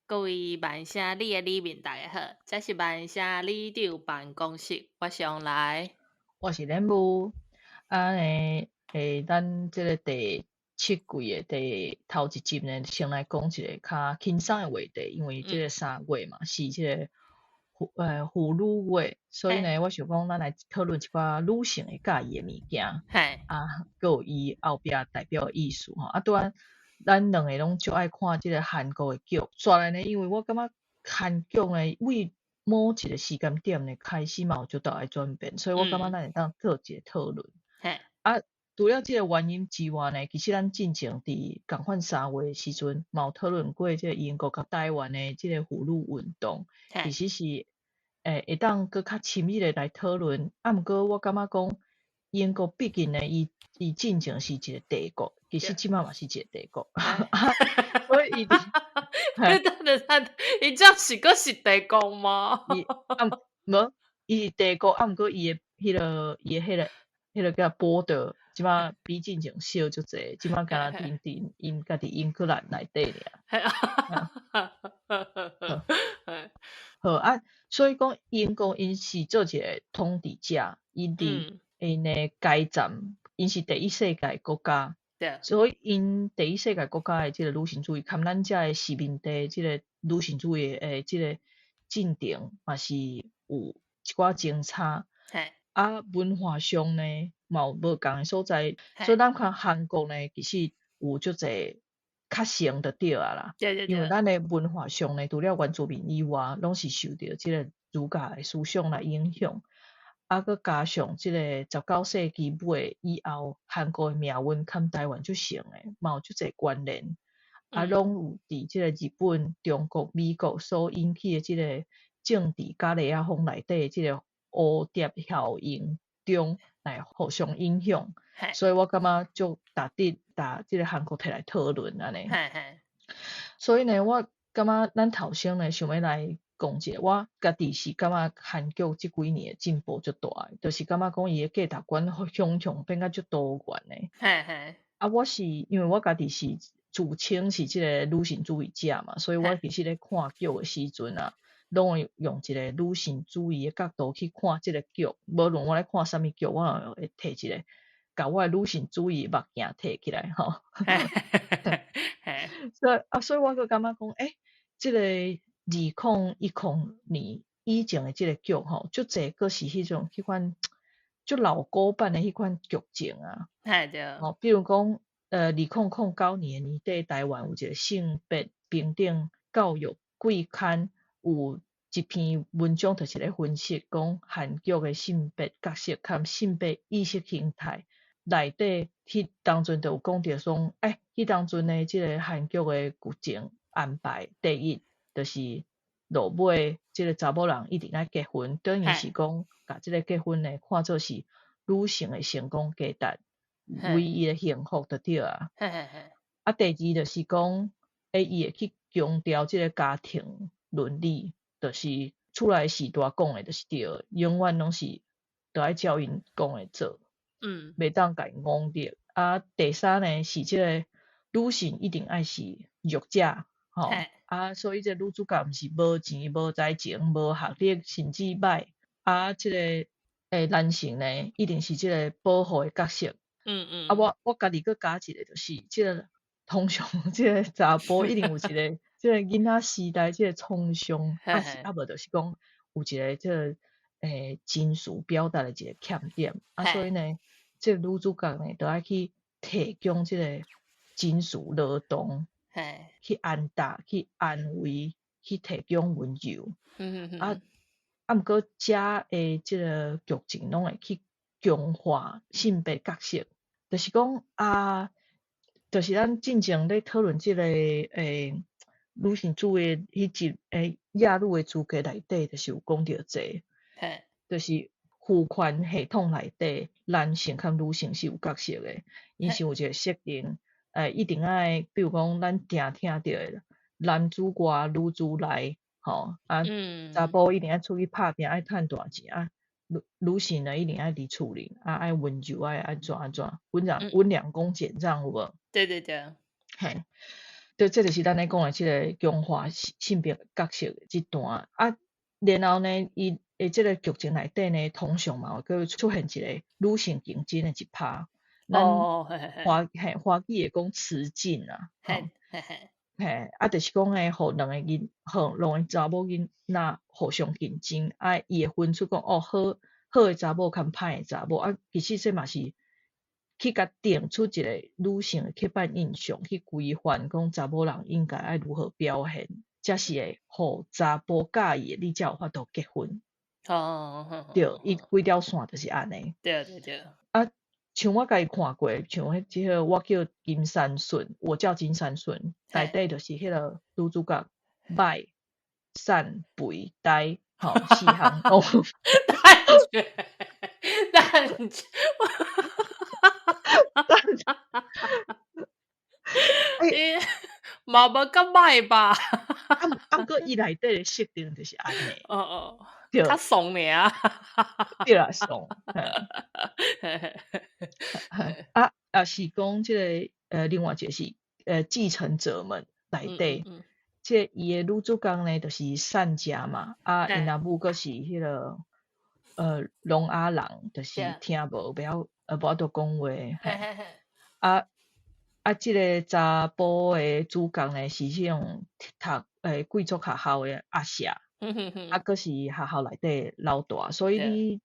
各位萬聲里的里民，大家好，這是萬聲里長辦公室，我是王來，我是蓮霧。啊呢，咱這個第七季的第頭一集呢，先來講一個較輕鬆的話題，因為這個3月嘛是這個婦女月，所以呢，我想講咱來討論一寡女性會佮意的物件，啊，閣有伊後壁代表的意思吼。啊，拄仔咱兩個攏足愛看這個韓國的劇，煞來呢，因為我感覺韓劇呢，為某一個時間點呢，開始嘛有足大的轉變，所以我感覺咱會當做一個討論。啊，除了這個原因之外呢，其實咱進前佇仝款3月的時陣，嘛有討論過這個英國佮台灣的這個婦女運動，其實是會當閣較深入的來討論。啊，毋過我感覺講，英國畢竟呢，伊進前是一個帝國，其實這馬嘛是一個帝國，所以伊你等下，伊這是閣是帝國嗎？伊啊，無，伊是帝國，啊，毋過伊的彼個，伊的彼個，彼個叫 border，這馬比進前小足濟，這馬敢若佇𪜶家己英格蘭內底爾。好啊，所以講英國𪜶是做一個統治者，𪜶佇𪜶的階層，𪜶是第一世界國家，所以𪜶第一世界國家的這個女性主義，佮咱遮的殖民地這個女性主義的這個進程嘛是有一寡相差。啊，文化上呢，嘛有無仝的所在，所以咱看韓國呢，其實有足濟較像就對啊啦。因為咱的文化上呢，除了原住民以外，攏是受著這個儒家的思想來影響。啊，閣加上這個19世紀尾以後，韓國的命運佮台灣足像的，嘛有足濟關聯。啊，攏有佇這個日本、中國、美國所引起的這個政治加熱仔風內底這個蝴蝶效應中來互相影響。所以我感覺足值得共這個韓國提來討論按呢。所以呢，我感覺咱頭先呢想欲來講一下，我家己是感覺韓劇這幾年的進步足大的，就是感覺講伊的價值觀向向變甲足多元的。啊，我是因為我家己是自稱是這個女性主義者嘛，所以我其實咧看劇的時陣啊，攏會用一個女性主義的角度去看這個劇。無論我咧看啥物劇，我攏會提一個，共我的女性主義目鏡提起來吼。所以啊，所以我閣感覺講，欸，這個2010年以前的這個劇吼，足濟閣是彼種彼款足老古板的彼款劇情啊。吼，比如講，2009年的年底，台灣有一個性別平等教育季刊，有一篇文章，就是咧分析講韓劇的性別角色佮性別意識形態內底，彼當陣就有講著說，欸，彼當陣的這個韓劇的劇情安排，第一就是落尾這個查某人一定愛結婚，等於是講共這個結婚呢看做是女性的成功價值，唯一的幸福就對啊。啊，第二就是講，欸，伊會去強調這個家庭倫理，就是厝內序大講的，就是對的，永遠攏是都愛照𪜶講的做，袂當共𪜶戇著。啊，第三呢是這個女性一定愛是弱者，吼，啊，所以這個女主角毋是無錢、無才情、無學歷，甚至䆀。啊，這個男性呢，一定是這個保護的角色。啊，我家己閣加一個，就是這個通常這個查埔一定有一個這個囡仔時代這個創傷，啊是啊無就是講有一個這個情緒表達的一個欠點，啊，所以呢，這個女主角呢，就愛去提供這個情緒勞動，去安搭、去安慰、去提供溫柔。啊啊，毋過遮的這個劇情攏會去強化性別角色，就是講啊，就是咱進前咧討論這個女性主義彼集厭女的資格內底，就是有講著這個，就是父權系統內底，男性佮女性是有角色的，𪜶是有一個設定，一定愛，比如講咱定聽著的，男主外女主內，吼啊，查埔一定愛出去拍拚，愛趁大錢啊，女性呢一定愛佇厝裡，啊愛溫柔，愛按怎按怎，溫良恭儉讓有無？對對對。嘿，對，這就是咱咧講的這个強化性別角色的這段啊。然後呢，伊的這个劇情內底呢，通常嘛會閣出現一个女性競爭的一趴。咱華嘿華語會講雌競啊，嘿，啊，就是講呢，予兩个囡，予兩个查某囡仔互相競爭，啊，伊會分出講哦，好好的查某較歹的查某，啊，其實這嘛是去共定出一个女性的刻板印象，去規範講查某人應該愛如何表現，才是會予查埔佮意的，你才有法度結婚。對，伊規條線就是按呢。啊，像我家己看過，像彼這个我叫金三順，我叫金三順，內底就是彼个女主角歹、瘦、肥、呆，吼，四項攏有。等下，等下，欸，嘛無較歹吧？啊毋過伊內底的設定就是按呢。對。較慫爾。對啦，慫，嘿。啊，也是講這个，另外一个是，繼承者們內底，這个伊的女主角呢，就是散食嘛，啊，𪜶阿母閣是彼个，聾啞人，就是聽無，袂曉，無法度講話，嘿。啊啊，這个查埔的主角呢，是彼種讀貴族學校的阿舍，啊，閣是學校內底老大，所以你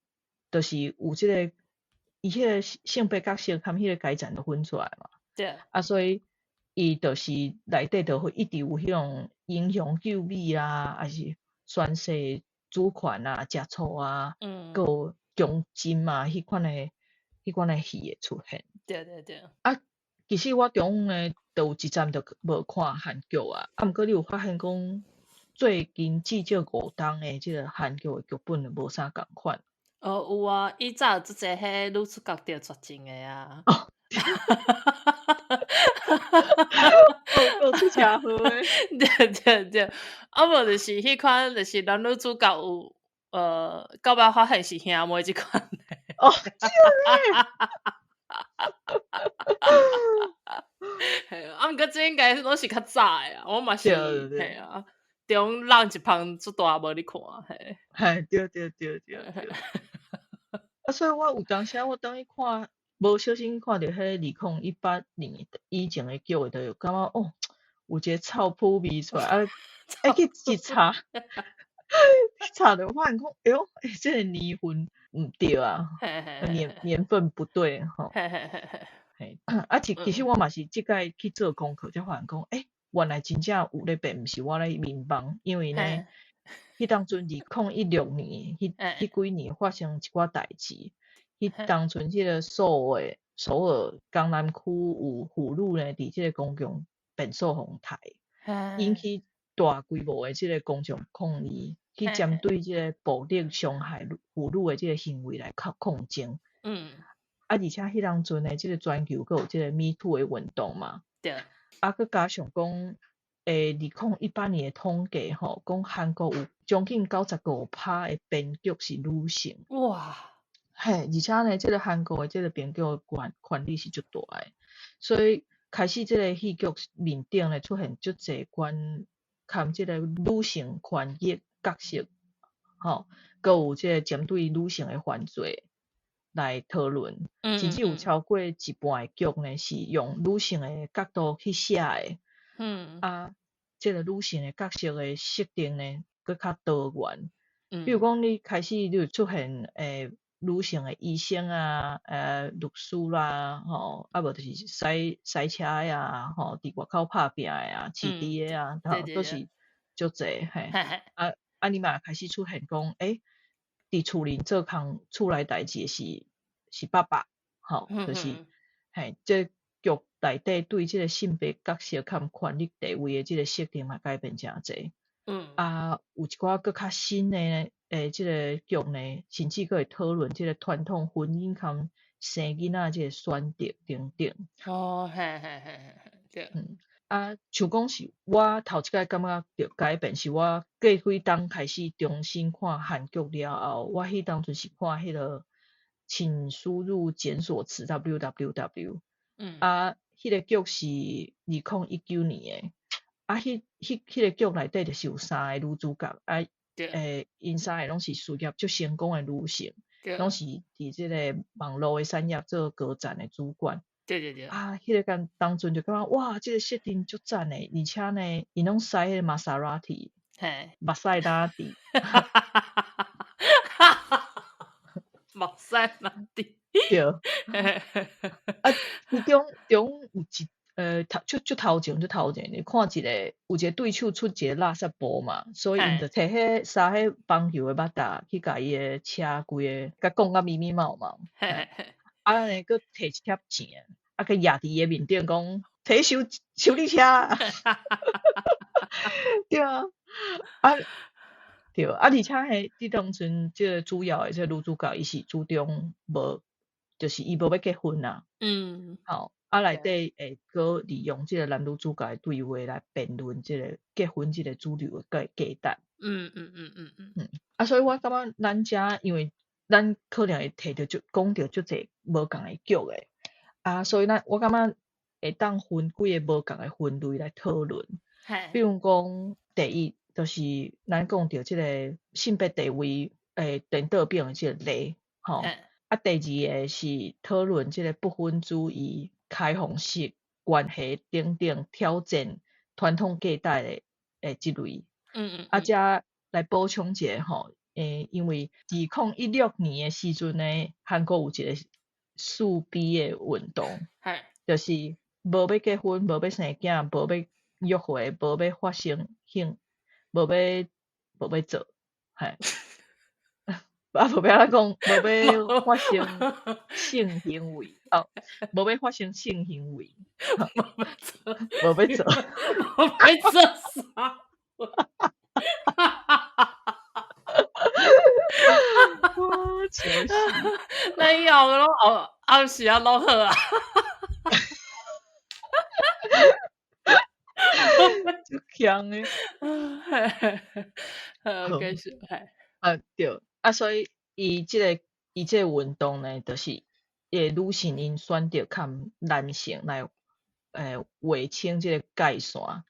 就是有這个，伊彼个性別角色含彼个階層都分出來嘛。啊，所以伊就是內底就會一直有彼種英雄救美啊，抑是宣誓主權啊、食醋啊，閣有強姦啊，彼款的戲會出現。啊，其實我中午呢，就有一陣就無看韓劇啊，啊，毋過你有發現講，最近至少5冬的這个韓劇的劇本就無啥仝款。哦，有啊，以前有足濟彼女主角著絕情的啊。哦。哦，出車禍的。對對對，啊無就是彼款，就是男女主角有，到尾發現是兄妹這款的。哦，對咧。嘿，啊，毋過這應該攏是較早的啊，我嘛是，嘿啊，中浪一芳足大無咧看，嘿。嘿，對對對對對。啊，所以我有當時我當去看，無小心看著彼2018年以前的劇的，就感覺哦，有一个臭麸味出來，啊，愛去一查，去查著發現講，哎喲，欸，這个年份毋對啊，年份不對吼。嘿，啊，其實我嘛是這擺去做功課，才發現講，欸，原來真正有咧變，毋是我咧眠夢，因為呢，彼當陣2016年，彼幾年發生一寡代誌，彼當陣彼个首爾江南區有婦女呢，佇這个公共便所予刣，引起大規模的這个公眾抗議，去針對這个暴力傷害婦女的這个行為來抗爭。啊，而且彼當陣呢，這个全球閣有這个 Me Too 的運動嘛。啊，閣加上講，2018年的統計吼，講韓國有將近95%的編劇是女性。哇！嘿，而且呢，這个韓國的這个編劇權力是足大的，所以開始這个戲劇面頂呢出現足濟關含這个女性權益角色，吼，閣有這个針對女性的犯罪來討論，甚至有超過一半的劇呢是用女性的角度去寫的。啊，這个女性的角色的設定呢，閣較多元。比如講，你開始你有出現女性的醫生啊，律師啦，吼，啊無就是駛駛車的啊，吼，佇外口拍拚的啊，飼豬的啊，吼，都是足濟嘿。啊啊，你嘛開始出現講，欸，佇厝裡做工厝內代誌的是爸爸，吼，就是嘿，這劇內底對這个性別角色佮權力地位的這个設定嘛改變誠濟。啊，有一寡閣較新的這个劇呢，甚至閣會討論這个傳統婚姻佮生囡仔這个選擇等等。哦，嘿嘿嘿嘿，對。啊，像講是我頭一擺感覺著改變，是我過幾冬開始重新看韓劇了後，我彼當陣是看彼个請輸入檢索詞 www。啊，彼彼个劇是2019年的，啊，彼個劇內底就是有三个女主角，啊，𪜶三个攏是事業足成功的女性，攏是佇這个網路的產業做高層的主管。啊，彼个間當陣就感覺哇，這个設定足讚的，而且呢，𪜶攏駛彼個瑪莎拉蒂，瑪賽拉蒂，瑪賽拉蒂，對。啊，其中中有一頭足足頭前足頭前，你看一個有一個對手出一個垃圾步嘛，所以𪜶就提彼三彼棒球的バット去共伊的車規个共講甲密密麻麻。啊，按呢閣提一疊錢，啊，閣攑佇伊的面頂講，提修修理車。對啊，啊，對，啊，而且彼佇當陣這个主要的這个女主角，伊是主張無，就是伊無欲結婚啦。吼，啊，內底會閣利用這个男女主角的對話來辯論這个結婚這个主流的價值。啊，所以我感覺咱遮因為咱可能會提著足講著足濟無仝的劇的，啊，所以咱我感覺會當分幾个無仝的分類來討論。比如講，第一就是咱講著這个性別地位顛倒變的這个例，吼。啊，第二个是討論這个不婚主義、開放式關係等等挑戰傳統價值的這類。啊，遮來補充一下吼，因為2016年的時陣呢，韓國有一個4B 的運動，就是無欲結婚、無欲生囝、無欲約會、無欲發生性、無欲做，嘿。啊，無欲按怎講，無欲發生性行為，哦，無欲發生性行為，無欲做，無欲做，無欲做啥？我笑死！咱以後攏暗暗時仔攏好啊。足強的。好，繼續，嘿。啊，對，啊，所以伊這个運動呢，就是女性𪜶選擇較男性來劃清這个界線，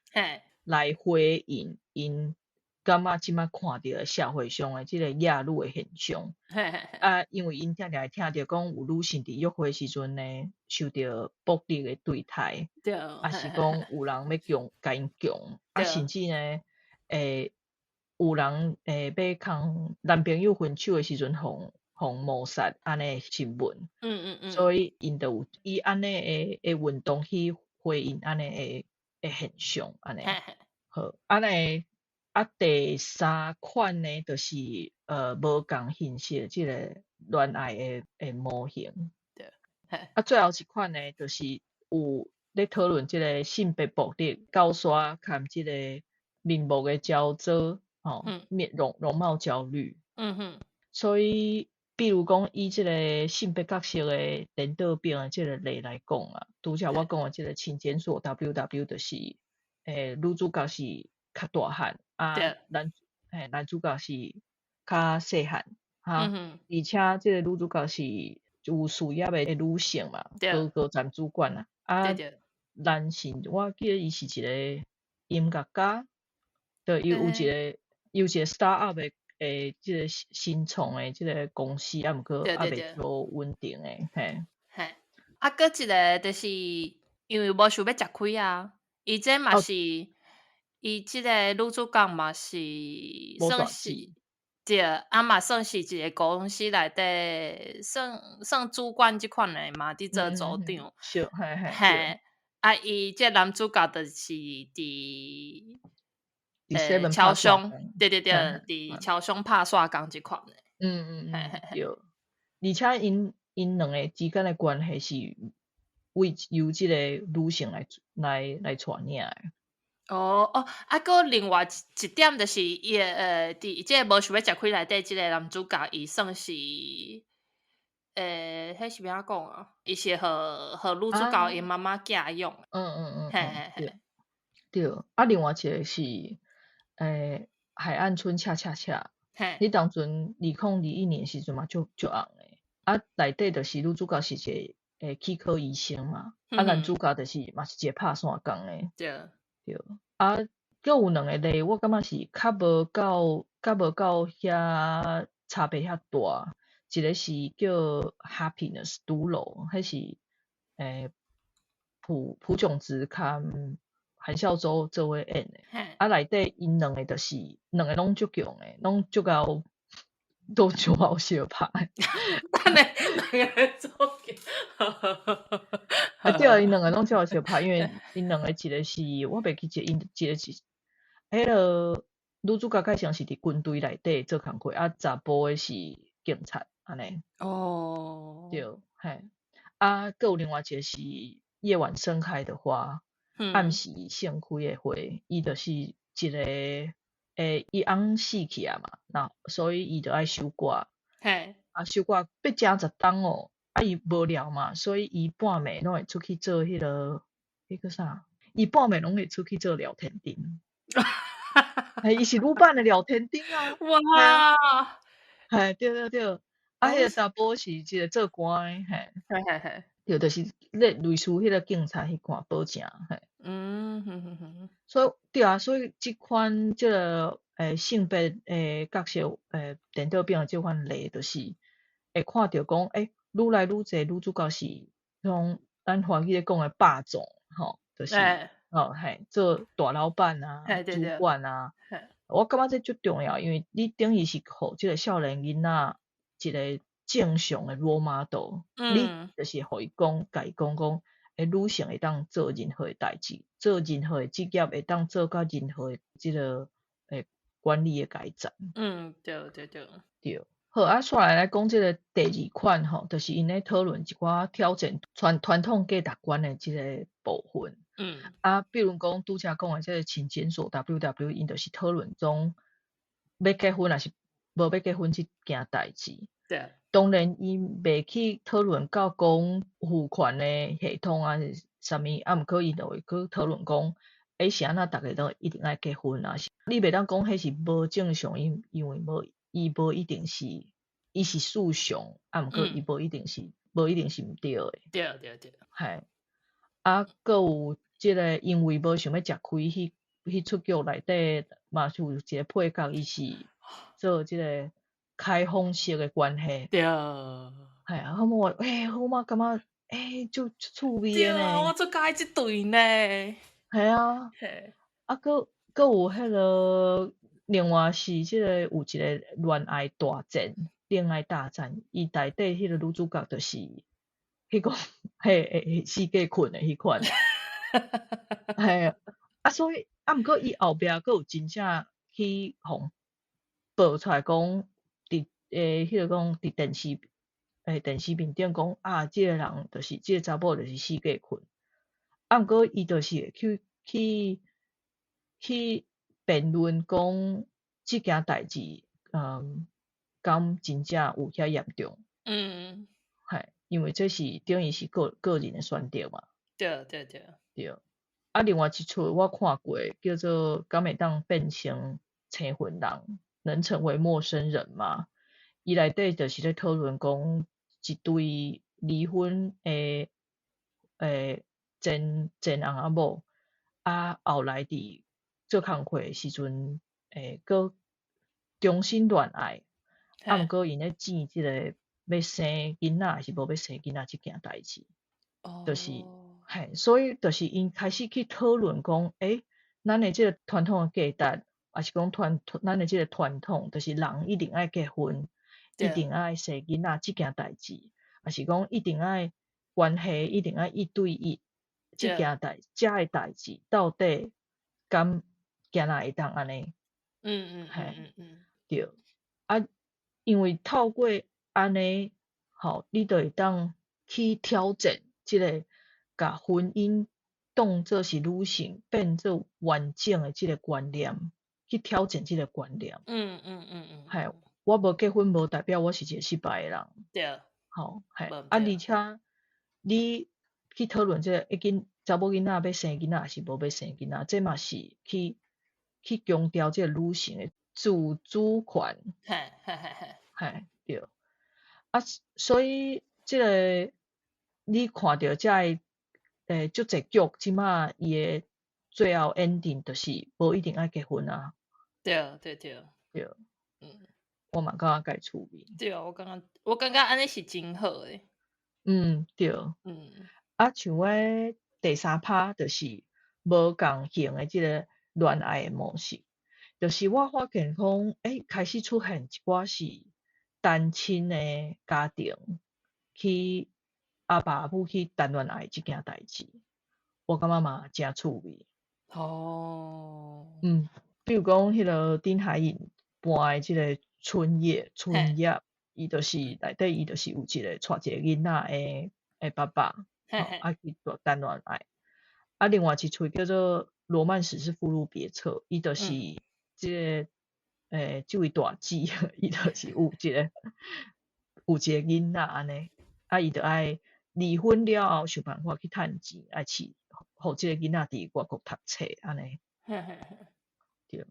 來回應𪜶感覺這擺看著的社會上的這个厭女的現象。啊，因為𪜶定定會聽著講有女性佇約會時陣呢，受著暴力的對待，抑是講有人欲強共𪜶強，啊，甚至呢，有人欲共男朋友分手的時陣，予謀殺按呢新聞。所以𪜶就有以按呢的運動去回應按呢的現象，按呢。好，按呢啊，第三款呢，就是無仝形式的這个戀愛的模型。啊，最後一款呢，就是有咧討論這个性別暴力，到煞含這个面目的焦躁，吼，面容貌焦慮。所以，比如講以這个性別角色的顛倒變的這个例來講啊，拄才我講的這个請檢索 WW 就是，女主角是較大漢，啊，男主角是較細漢，哈，而且這个女主角是有事業的女性嘛，高層主管啊，啊，男性我記得伊是一个音樂家，對，伊有一个，伊有一个 start up 的這个新創的這个公司，啊，毋過猶未做穩定的，嘿。嘿，啊，閣一个就是因為無想欲食虧啊，伊這嘛是，伊這个女主角嘛是算是，對，啊嘛算是一個公司內底算主管這款的嘛，佇做組長。是，嘿嘿。嘿，啊，伊這男主角就是佇超商，對對對，佇超商拍煞工這款的。對。而且𪜶兩个之間的關係是為由這个女性來帶領的。哦哦，啊，閣另外一點就是伊的佇這个無想欲食虧內底，這个男主角伊算是，彼是欲按怎講啊？伊是予女主角𪜶媽媽寄養。嘿嘿嘿。對，啊，另外一个是，海岸村恰恰恰，彼當陣2021年時陣嘛，足紅的。啊，內底就是女主角是一个齒科醫生嘛，啊男主角就是嘛是一個拍線工的。對。啊，閣有兩個例，我感覺是較無夠遐差別遐大。一個是叫 Happiness 獨樓，彼是朴炯植佮韓孝周做伙演的。啊，內底𪜶兩個就是兩個攏足強的，攏足𠢕都足𠢕相拍。等下，兩個足強。啊對啊，𪜶兩個攏足𠢕相拍，因為𪜶兩個一個是我袂記得，𪜶一個是彼个女主角較像是佇軍隊內底做工課，啊查埔的是警察按呢。對，嘿，啊，閣有另外一個是夜晚盛開的花，暗時盛開的花，伊就是一個伊翁死去啊嘛，那所以伊就愛守寡。啊，守寡欲成十冬哦，啊伊無聊嘛，所以伊半暝攏會出去做彼个，彼个啥？伊半暝攏會出去做廖添丁。嘿，伊是女版的廖添丁啊！哇！嘿，對對對，啊，彼个查埔是一個做官的，嘿。對，就是類似彼个警察彼款保證，嘿。所以對啊，所以這款這个性別的角色顛倒變的這款例，就是會看著講，愈來愈濟女主角是像咱華語咧講的霸總，吼，就是哦嘿，做大老闆啊，主管啊。我感覺這足重要，因為你等於是予這個少年囡仔一個正常的 role model，你就是予伊講，共伊講講，女性會當做任何的代誌，做任何的職業，會當做到任何的這个管理的階層。對對對。對，好，啊，煞來來講這个第二款吼，就是𪜶咧討論一寡挑戰傳統價值觀的這个部分。啊，比如講拄才講的這个請檢索 WW，𪜶就是討論講欲結婚抑是無欲結婚這件代誌。當然，伊袂去討論到講父權的系統啊，啥物，啊，毋過伊就會去討論講，是按怎逐个都一定愛結婚啊？你袂當講彼是無正常，因為無伊無一定是，伊是事實，啊，毋過伊無一定是毋對的。對對對。嘿，啊，閣有這个因為無想欲食虧，彼齣劇內底嘛是有一個配角，伊是做這个開放式的關係。嘿，啊，我我嘛感覺，足趣味的呢。我足佮意這對呢。嘿啊。啊，閣有彼个另外是這个有一个戀愛大戰，戀愛大戰，伊內底彼个女主角就是彼個彼四界睏的彼款。嘿，啊，所以啊，毋過伊後壁閣有真正去予報出來講，佇彼个講佇電視面頂講啊，這个人就是這个查某就是四界睏，啊，毋過伊就是會去辯論講這件代誌，敢真正有遐嚴重？嘿，因為這是等於是個人的選擇嘛。對對對。對。啊，另外一齣我看過，叫做《敢會當變成生份人，能成為陌生人嗎》？伊內底就是咧討論講一對離婚的前翁仔某，啊，後來佇做工課的時陣，閣重新戀愛，啊，毋過𪜶咧爭這个欲生囡仔抑是無欲生囡仔這件代誌，就是嘿，所以就是𪜶開始去討論講，咱的這个傳統的價值，抑是講咱的這个傳統，就是人一定愛結婚，一定愛生囡仔這件代誌，抑是講一定愛關係一定愛一對一，這件代這个代誌到底敢今仔會當按呢？對，啊，因為透過按呢，吼，你就會當去挑戰這个共婚姻當做是女性變做完整的這个觀念，去挑戰這个觀念。嘿，我無結婚無代表我是一個失敗的人。吼，嘿，啊，而且你去討論這个，已經查某囡仔欲生囡仔，抑是無欲生囡仔，這嘛是去強調這个女性的自主權。嘿，對。啊，所以這个你看著這个足濟劇，這馬伊的最後 ending 就是無一定愛結婚啊。對對對。對。我嘛感覺蓋趣味。對，我感覺按呢是真好的。嗯，對。啊，像我第三趴就是無仝型的這个戀愛的模式，就是我發現講，開始出現一寡是單親的家庭去阿爸阿母去談戀愛這件代誌，我感覺嘛誠趣味。比如講彼个丁海寅扮的這个春葉，春葉，伊就是內底伊就是有一個帶一個囡仔的爸爸，啊去談戀愛。啊，另外一齣叫做《羅曼史是附錄別冊》，伊就是這个這位大姊，伊就是有一個囡仔按呢，啊，伊就愛離婚了後想辦法去趁錢，愛飼，予這個囡仔佇外國讀冊按呢。對。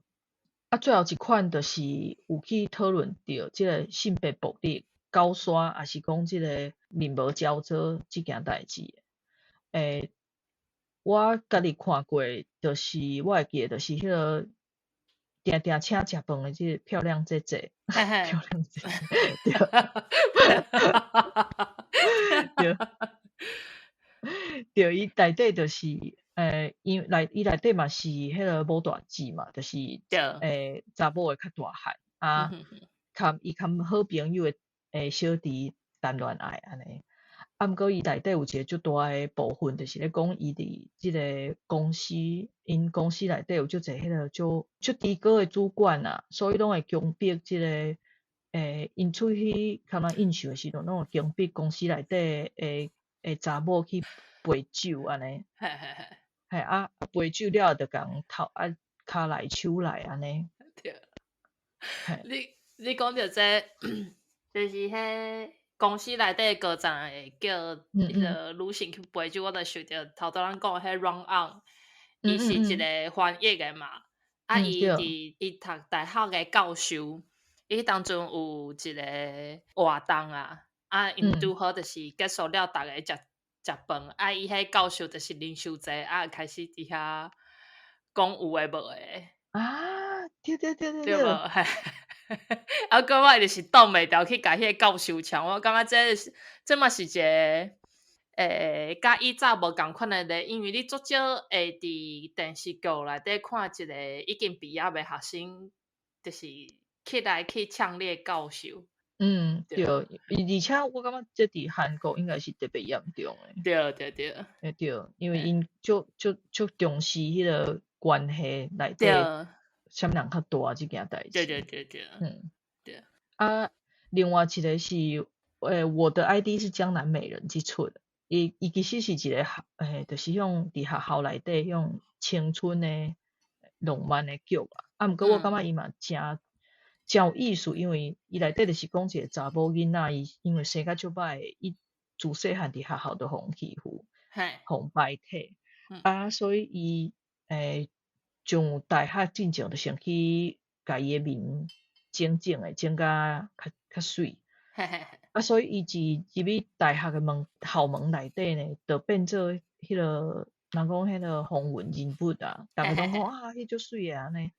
啊，最後一款就是有去討論著這个性別暴力、狗沙，抑是講這个面無焦躁這件代誌。我家己看過，就是我會記得，就是彼个定定請食飯的這个漂亮姐姐，漂亮姐姐，對，對，對，伊內底就是，因為內伊內底嘛是彼个母大姊嘛，就是查某的較大漢，啊，含伊含好朋友的小弟談戀愛按呢。啊，毋過伊內底有一个足大的部分，就是咧講伊佇這个公司，𪜶公司內底有足濟彼个足足低高的主管啊，所以攏會強迫這个，𪜶出去共人應酬的時陣，攏會強迫公司內底的查某去陪酒按呢。嘿啊，陪酒了後就共人頭啊，跤來手來按呢。對。你講著這個，就是彼公司內底高層會叫彼个女性去陪酒，我就想著頭拄咱講的彼 Run On，伊是一个翻譯的嘛，啊，伊佇伊讀大學的教授，伊彼當陣有一个活動啊，啊，𪜶拄好就是結束了，逐家食食飯，啊，伊彼教授就是啉傷濟，啊，開始佇遐講有的無的。啊，對對對對對無？啊，閣我就是擋袂牢去共彼個教授嗆，我感覺這嘛是一個，佮以早無仝款的咧，因為你足少會佇電視劇內底看一個已經畢業的學生，就是起來去嗆你的教授。嗯，對，而且我感覺這佇韓國應該是特別嚴重的。對對對。對，因為𪜶足足足重視彼个關係內底，啥物人較大這件代誌。對對對對。對。啊，另外一個是，我的 ID 是江南美人這齣，伊其實是一個就是彼種佇學校內底彼種青春的浪漫的劇啊。啊，毋過我感覺伊嘛誠誠有意思，因為伊內底就是講一個查某囡仔，伊因為生甲足歹，伊自細漢佇學校就予人欺負，予人排擠，啊，所以伊上大學進前就先去共伊的面整整的，整甲較較媠。啊，所以伊一入去大學的門校門內底呢，就變做彼个人講彼个風雲人物啊，逐家攏講啊，彼足媠的按呢。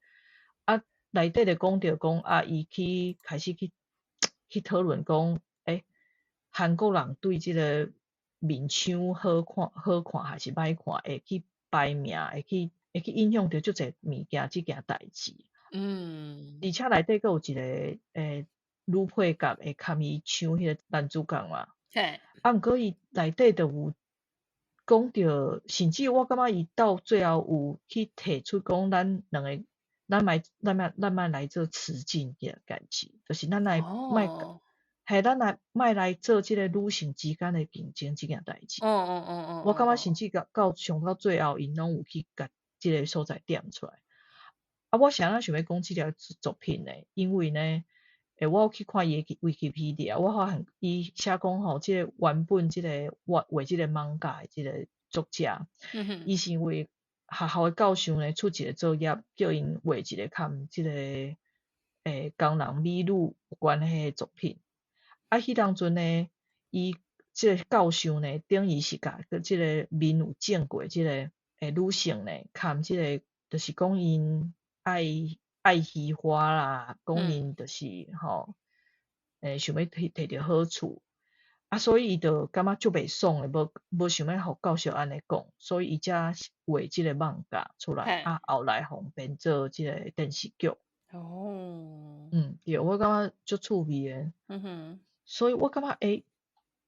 啊，內底就講著講啊，伊去開始去討論講，韓國人對這个面相好看好看還是歹看，會去排名，會去影響著足濟物件這件代誌。而且內底閣有一个女配角會共伊搶彼个男主角嘛。啊，毋過伊內底就有講著，甚至我感覺伊到最後有去提出講，咱兩个，咱莫來做雌競這件代誌，就是咱來莫，嘿，咱來莫來做這个女性之間的競爭這件代誌。我感覺甚至到上到最後，𪜶攏有去共這个所在點出來。啊，我啥人想欲講這條作品呢？因為呢，我有去看伊的 Wikipedia，我發現伊寫講吼，這個原本這个畫畫這個 manga 的這个作者，伊是因為學校的教授呢出一个作業，叫𪜶畫一個佮這個工人美女有關係的作品。啊，彼當陣呢，伊這個教授呢，等於是共這個面有見過這個女性呢，含這個就是講𪜶愛愛虛華啦，講𪜶就是吼，想欲摕摕著好處，啊，所以伊就感覺足袂爽的，無無想欲予教授按呢講，所以伊才畫這個漫畫出來，啊，後來予編做這個電視劇。對，我感覺足趣味的。所以我感覺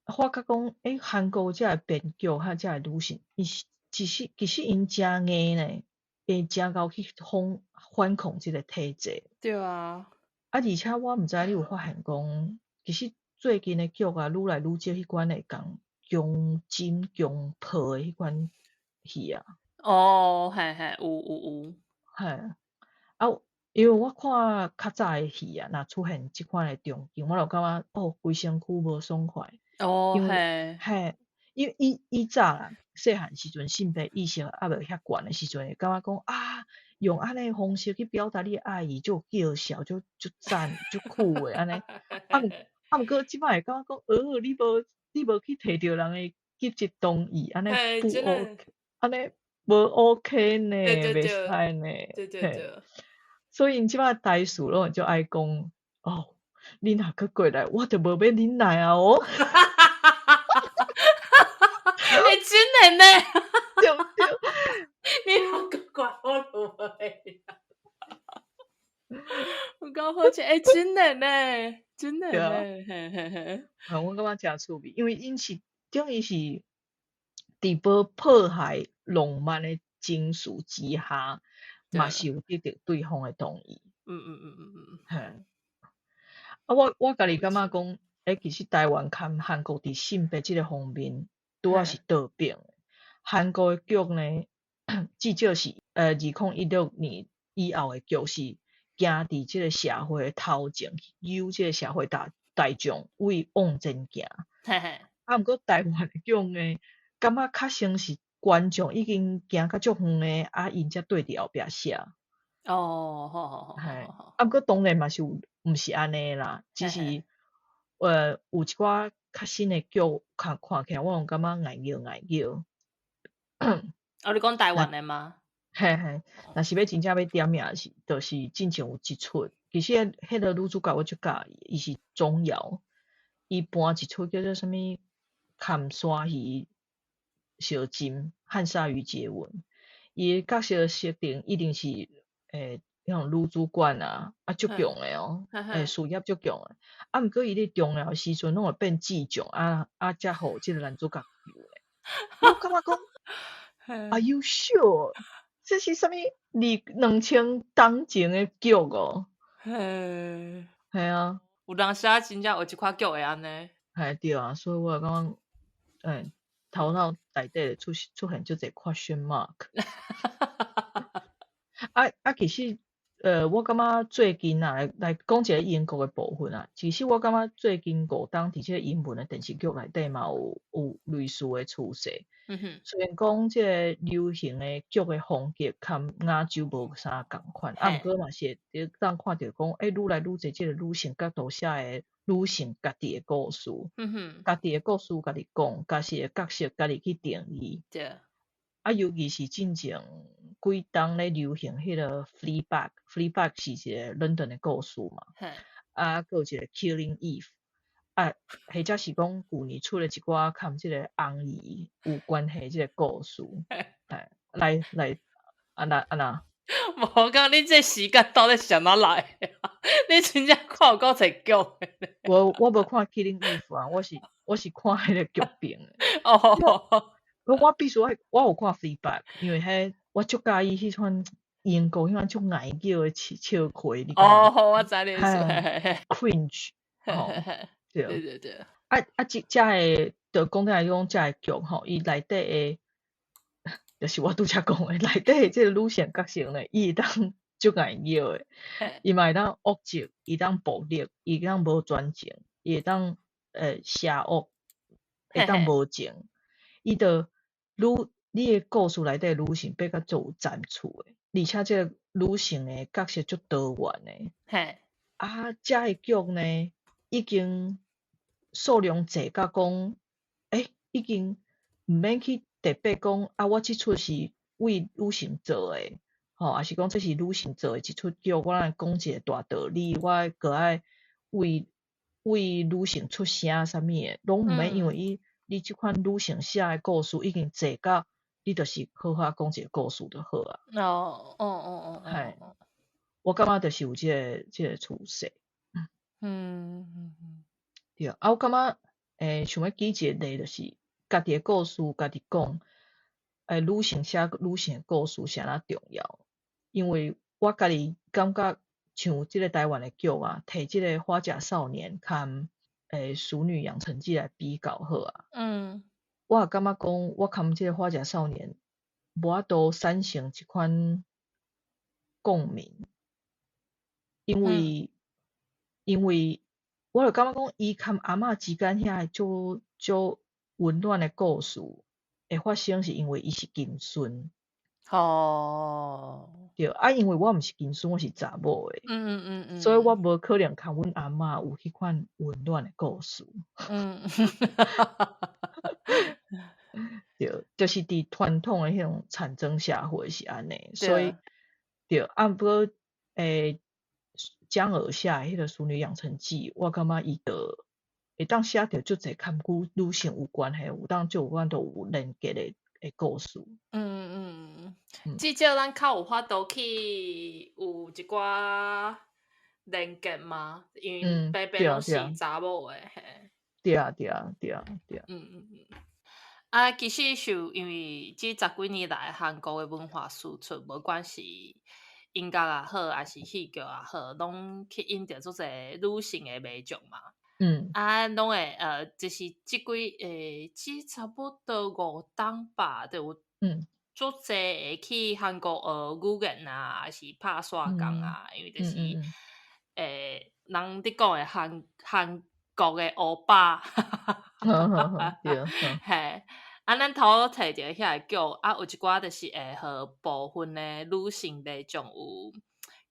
發覺講，韓國這个編劇佮這个女性，伊是其實其實𪜶誠硬呢，會誠𠢕去反反抗這個體制。對啊。啊，而且我毋知你有發現講，其實最近的劇啊，愈來愈少彼款會共強姦強暴的彼款戲啊。哦，嘿嘿，有有有。嘿，啊，因為我看較早的戲啊，若出現這款的場景，我就感覺哦，規身軀無爽快。因為嘿，因為以以早啦，細漢時陣性別意識猶未遐懸的時陣，會感覺講啊，用按呢方式去表達你的愛意，足有嬌笑，足足讚，足酷的按呢。啊毋啊毋過這擺會感覺講，你無去提著人的積極同意，按呢不 OK，按呢無 OK 呢，袂使呢，嘿。所以𪜶這擺台詞攏會足愛講，哦，你若閣過來，我就無欲忍耐啊哦。真的呢？對毋對？你若閣過來，我就無會。有夠好笑，真的呢，真的呢，嘿嘿嘿。啊，我感覺誠趣味，因為𪜶是等於是佇無破壞浪漫的情緒之下，嘛是有得著對方的同意。嘿。啊，我我家己感覺講，其實台灣佮韓國佇性別這個方面，拄仔是倒轉。韓國的劇呢，至少是2016年以後的劇是行佇這個社會的頭前，誘這個社會大大眾為往前行。啊，毋過台灣的劇呢，感覺較像是觀眾已經行較足遠的，啊，𪜶才綴佇後壁寫。哦，好好好好好。啊，毋過當然嘛是有，毋是按呢啦，只是有一寡較新的劇看看起來，我攏感覺礙挾礙挾。哦，你講台灣的嗎？嘿嘿，若是欲真正欲點名是，就是進前有一齣，其實彼個女主角我足佮意，伊是鍾瑤，伊搬一齣叫做啥物？含鯊魚相親，和鯊魚接吻。伊的角色設定一定是彼種女主管啊，啊足強的哦，事業足強的。啊，毋過伊咧重要的時陣攏會變智障，啊啊，才予這個男主角救的。我感覺講，Are you sure？這是啥物？二兩千當前的劇哦。嘿啊。有當時啊，真正有一款劇會按呢。嘿對啊，所以我會感覺，頭腦內底出出現足濟 question mark。啊啊，其實，我感覺最近啊，來來講一個英國的部分啊，其實我感覺最近五冬佇這個英文的電視劇內底嘛有有類似的趨勢。雖然講這個流行的劇的風格佮亞洲無啥仝款，啊，毋過嘛是會當看著講，愈來愈濟這個女性角度寫的女性家己的故事，家己的故事家己講，家己的角色家己去定義。啊，尤其是進前幾冬咧流行彼個 Fleabag，Fleabag 是一個倫敦的故事嘛。啊，閣有一個 Killing Eve，啊，或者是講舊年出了一寡佮這個紅兒有關係這個故事。嘿，來來，按怎按怎？無，講你這時間到底是按怎來的？你真正看有夠濟劇的。無，我無看 Killing Eve 啊，我是我是看彼個劇本的。我必須愛，我有看 Fleabag，因為彼我足佮意彼款英國彼款足礙挾的笑笑氣，你哦，好，我知你意思。 cringe，吼，對。對對對。啊啊，這這个就講起來講，這个劇吼，伊內底的，就是我拄才講的，內底的這個女性角色呢，伊會當足礙挾的，伊嘛會當惡質，伊當暴力，伊當無專情，伊會當邪惡，會當無情，伊就女你的故事內底女性變甲足有層次的，而且這個女性的角色足多元的。啊，這个劇呢，已經數量濟甲講，已經毋免去特別講啊，我這齣是為女性做的，吼，抑是講這是女性做的一齣劇，我來講一個大道理，我閣愛為女性出聲啥物的，攏毋免，因為伊你這款女性寫的故事已經濟甲，你就是好好講一個故事就好啊。嘿，我感覺就是有這個趨勢。對，啊，我感覺想欲舉一個例，就是家己的故事，家己講，女性寫女性的故事是按怎重要？因為我家己感覺像這個台灣的劇啊，提這個《花甲少年》佮《淑女養成記》來比較好啊。我也感覺講，我含這個《花甲少年》無法度產生這款共鳴，因為我就感覺講，伊含阿嬤之間遐个足足溫暖的故事會發生，是因為伊是金孫。對，啊，因為我毋是金孫，我是查某的，所以我無可能共阮阿嬤有彼款溫暖的故事。對，就是佇傳統的彼種產生社會是按呢，所以對，啊，毋過江娥寫的彼個《淑女養成記》，我感覺伊就會當寫著足濟含女性有關係，有當就有關都有連結的故事。至少咱較有法度去有一寡連結嘛，因為白白攏是查某的。對啊。啊，其實是因為這十幾年來韓國的文化輸出，無管是音樂也好，抑是戲劇也好，攏吸引著足濟女性的迷眾嘛。啊，攏會就是這幾這差不多五冬吧，就有足濟會去韓國學語言啊，抑是拍煞工啊，因為就是人佇講的韓國的歐巴。對。嘿，啊，咱頭提著遐個劇，啊，有一寡就是會予部分的女性迷眾有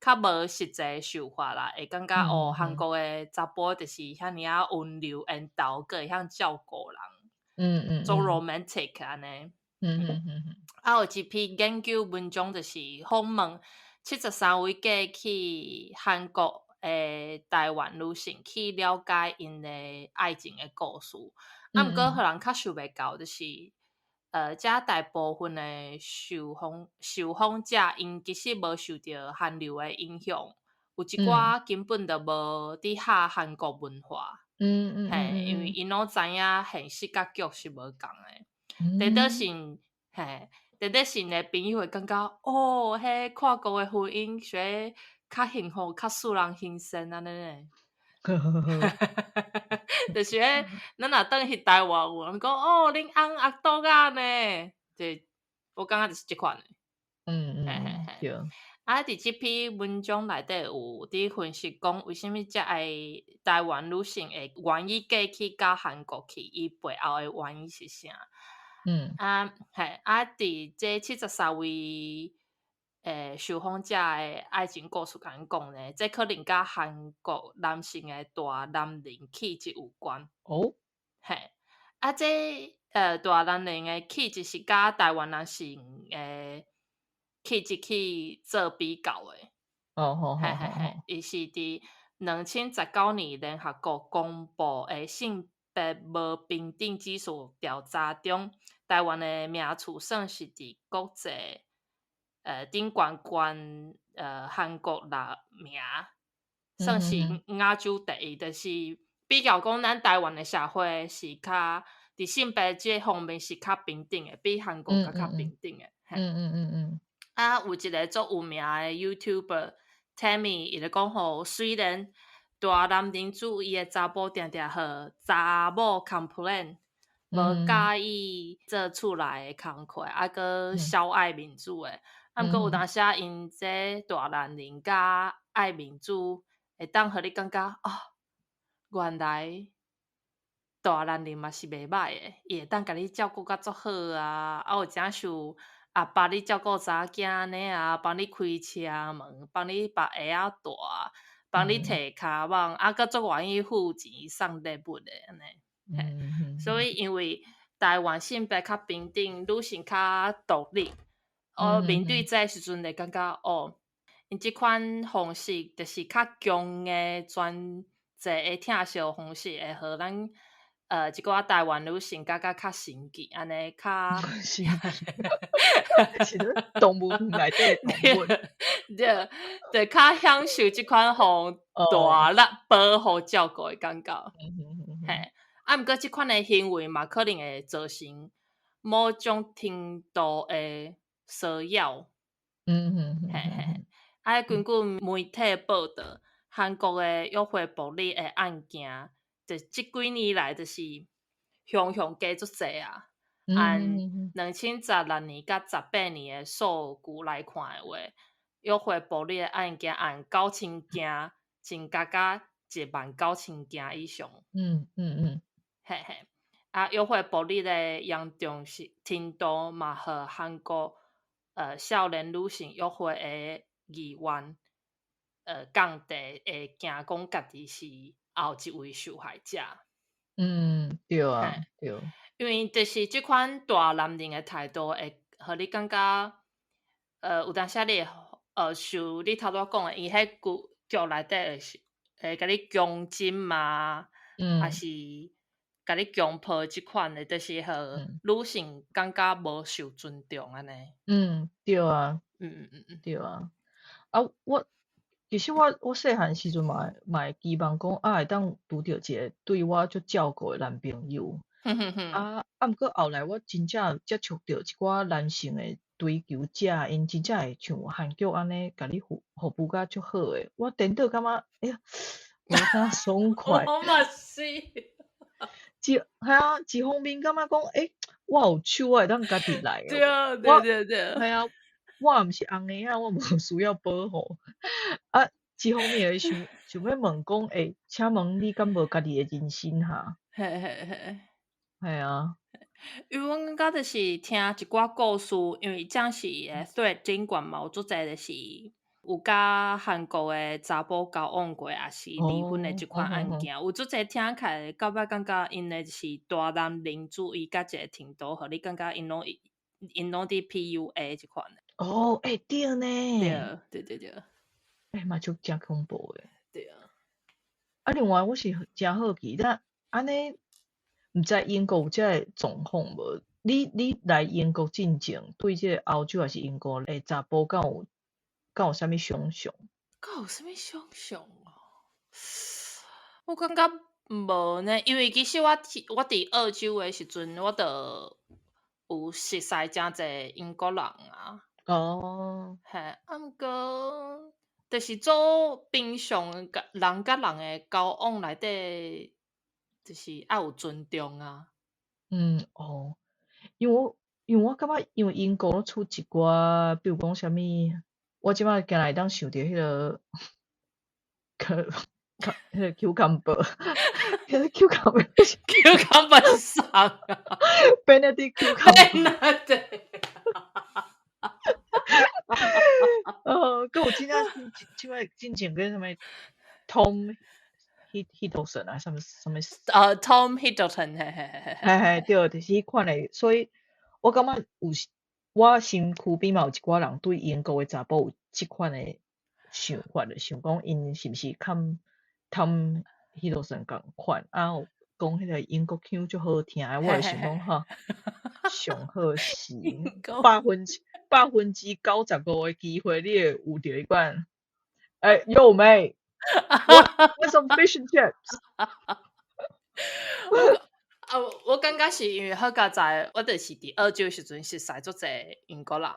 較無實際想法啦，會感覺哦，韓國的查埔就是遐爾仔溫柔緣投，閣會曉照顧人，做 romantic 按呢。啊，有一篇研究文章就是訪問73位過去韓國的台灣女性，去了解𪜶的愛情的故事。啊，毋過予人較想袂到，就是遮大部分的受訪者，𪜶其實無受著韓流的影響，有一寡根本就無佇學韓國文化。嘿，因為𪜶攏知影現實佮劇是無仝的。得信，嘿，得信的朋友會感覺，哦，彼跨國的婚姻是較幸福、較使人欣羨按呢呢。就是彼，咱若轉去台灣，有人講，哦，恁翁阿杜仔呢？就我感覺就是這款的。啊，佇這篇文章內底有佇分析講，為啥物遮愛台灣女性會願意嫁去到韓國去？伊背後的原因是啥？啊，嘿，啊，佇這73位受訪者的愛情故事，共𪜶講呢，這可能佮韓國男性的大男人氣質有關。嘿，啊，這大男人的氣質是佮台灣男性的氣質去做比較的。嘿嘿嘿，伊是佇2019年聯合國公布的性別無平等指數調查中，台灣的名次算是佇國際頂懸懸韓國六名，算是亞洲第一，就是比較講咱台灣的社會是較佇性別這方面是較平等的，比韓國閣較平等的。啊，有一個足有名的 YouTuber Tammy，伊就講吼，雖然大男人主義的查埔定定予查某 complain，無佮意做厝內的工課，啊，閣痟愛面子的。啊，毋過有當時啊，𪜶這大男人佮愛面子，會當予你感覺哦，原來大男人嘛是袂䆀的，伊會當共你照顧甲足好啊，啊有誠像阿爸咧照顧查某囝按呢啊，幫你開車門，幫你縛鞋仔帶，幫你提跤蠓，啊，閣足願意付錢送禮物的按呢。所以因為台灣性別較平等，女性較獨立，我面對這個時陣會感覺哦，𪜶這款方式就是較強的專制的疼惜方式，會予咱一寡台灣女性感覺較神奇，按呢較神奇，是咧動物園內底的動物，對，對，較享受這款予大力保護照顧的感覺。嘿，啊，毋過這款的行為嘛，可能會造成某種程度的騷擾。嘿嘿，啊，根據媒體報導，韓國的約會暴力的案件，就這幾年來就是雄雄加足濟啊。按2016年佮18年的數據來看的話，約會暴力的案件按9,000件增加到19,000件以上。嘿嘿，啊，約會暴力的嚴重是程度嘛，予韓國少年女性約會的意願降低，會驚講家己是後一位受害者。嗯，對啊，對。因為就是這款大男人的態度，會予你感覺，有當時你會像你頭拄仔講的，伊彼句劇內底會是會共你強姦嘛，抑是共你強迫這款的，就是予女性感覺無受尊重按呢。嗯，對啊。對啊。啊，我其實我細漢時陣嘛會期望講啊，會當拄著一個對我足照顧的男朋友。啊，毋過後來我真正接觸著一寡男性的追求者，𪜶真正會像韓劇按呢，共你服務甲足好的，我顛倒感覺，哎呀，無啥爽快。我嘛是。一嘿啊，一方面感覺講，欸，我有手，我會當家己來。對對對。嘿啊，我毋是紅的仔，我無需要保護。啊，一方面會想想欲問講，欸，請問你敢無家己的人生哈？嘿嘿嘿。嘿啊。因為阮感覺就是聽一寡故事，因為這是的，對，頂懸嘛有足濟就是有佮韓國的查埔交往過，抑是離婚的這款案件，有足濟聽起來，到尾感覺𪜶的就是大男人主義佮一個程度，予你感覺𪜶攏佇 PUA 這款。哦，欸，對呢。對對對對。欸，嘛足誠恐怖的。對啊。啊，另外我是誠好奇，咱按呢，毋知英國有這个狀況無？你來英國進前，對這個歐洲抑是英國的查埔敢有啥物想像？敢有啥物想像哦？我感覺無呢，因為其實我佇澳洲的時陣，我就有熟似誠濟英國人啊。嘿，啊，毋過就是做平常佮人佮人的交往內底，就是愛有尊重啊。嗯，哦，因為我感覺，因為英國攏出一寡，比如講啥物，我這擺敢若會當想著彼個，彼個 cucumber，彼個 cucumber cucumber 是啥啊？Benedict cucumber。閣有真正這擺進前叫啥物 Tom Hiddleston 啊，啥物啥物？Tom Hiddleston，嘿嘿嘿嘿嘿，對，就是彼款的，所以我感覺有時我身軀邊嘛有一寡人對英國的查埔有這款的想法，就想講𪜶是毋是較 Tom Hiddleston 仝款，啊有講彼個英國腔足好聽的，我會想講哈，上好是95%的機會，你會有著彼款，欸，Yo mate，want some fish and chips？啊，我感覺是因為好佳哉，我就是佇澳洲時陣熟似足濟英國人，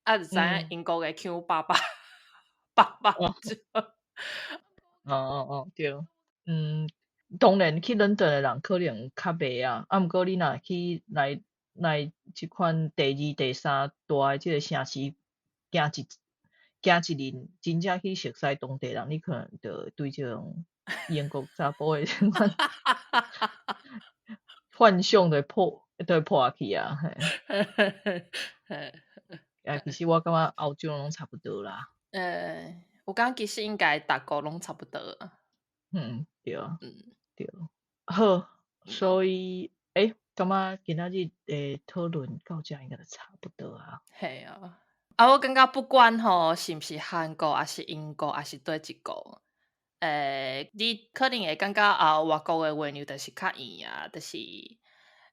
啊，就知影英國的腔霸霸霸霸。哦哦哦，對，嗯，當然去倫敦的人可能較袂啊，啊，毋過你若去來這款第二、第三大的這個城市，行一輪，真正去熟似當地人，你可能就對這種英國查埔的這款幻想就會破去啊。嘿。啊，其實我感覺歐洲攏差不多啦。我感覺其實應該逐國攏差不多啊。嗯，對啊。對。好，所以，欸，感覺今仔日的討論到遮應該就差不多啊。嘿啊，啊，我感覺不管吼是毋是韓國，抑是英國，抑是佗一國，你可能會感覺啊，外國的月娘就是較圓啊，就是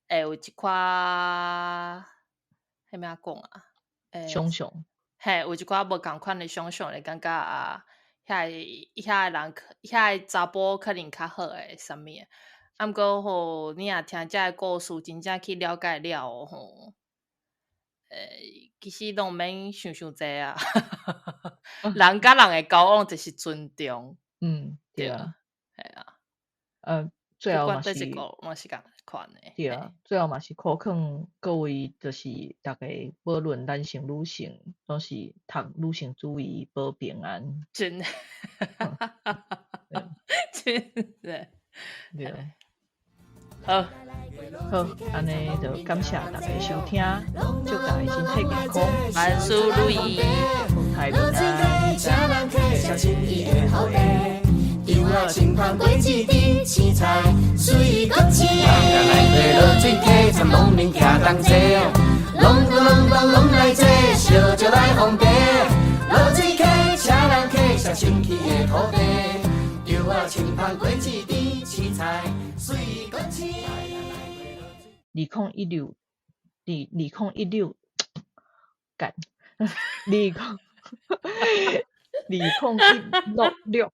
會有一寡，彼欲按怎講啊？想像。嘿，有一寡無仝款的想像，會感覺啊，遐個人，遐個查埔可能較好的啥物的。啊，毋過吼，你若聽這个故事，真正去了解了後吼，其實攏毋免想傷濟啊。人佮人的交往就是尊重。對啊。嘿啊。最後嘛是，嘛是仝款的。對啊，最後嘛是苦勸各位，就是逐家無論男性女性，攏是讀女性主義保平安。真的，真的。對。好，好，按呢就感謝大家收聽，祝大家身體健康，萬事如意，國泰民安。清芳果子甜，青菜水果青。来过落水溪，参农民徛同齐，隆咚隆咚拢来坐，烧酒来奉茶。落水溪，请人客，写清气的土地。稻仔清芳果子甜，青菜水果青。2016，2016，幹，二零2016六。